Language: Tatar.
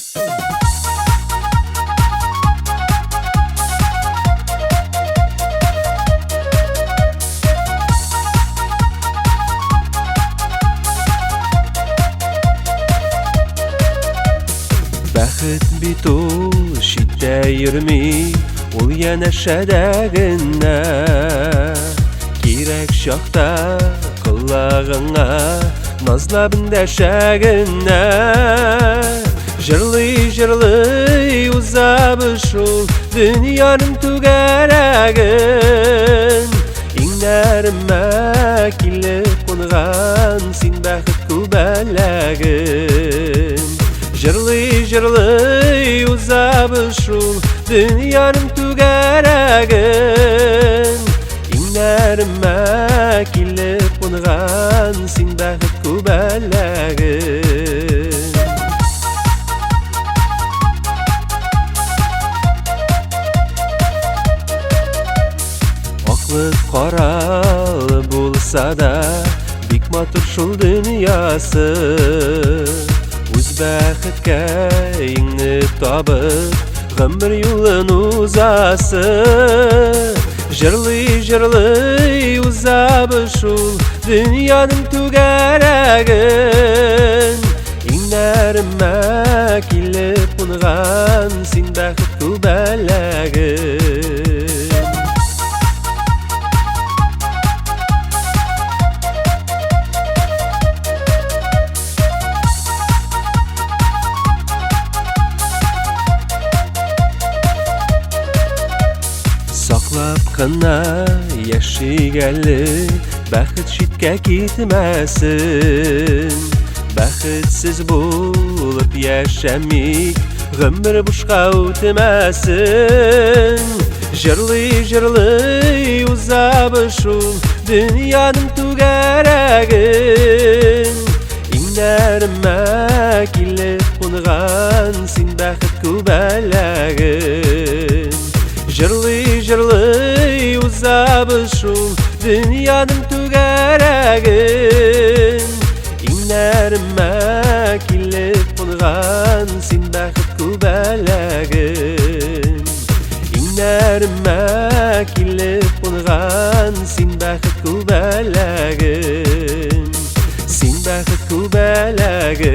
Бәхет бит ул читтә йөрми, ул янәшәдә генә. Кирәк чакта колагыңа назлап эндәшә генә. Җырлый, җырлый узабыз шул дөньяның түгәрәген. Иңнәремә килеп кунган син бәхет күбәләген. Җырлый, җырлый узабыз шул дөньяның түгәрәген. Иңнәремә килеп кунган син бәхет күбәләген. Аклы каралы булса да, бик матур шул дөньясы. Үз бәхеткә иңне табып, гомер юлын узасы. Җырлый, җырлый узабыз шул дөньяның түгәрәген. Иңнәремә килеп кунган син бәхет күбәләген. Саклап кына яшик әле, бәхет читкә китмәсен. Бәхетсез булып яшәмик, гомер бушка үтмәсен. Җырлый, җырлый узабыз шул дөньяның түгәрәген. Иңнәремә килеп кунган син бәхет күбәләген. Җырлый, җырлый узабыз шул дөньяның түгәрәген. Иңнәремә килеп кунган син бәхет күбәләген. Иңнәремә килеп кунган син бәхет күбәләген. Син бәхет күбәләген.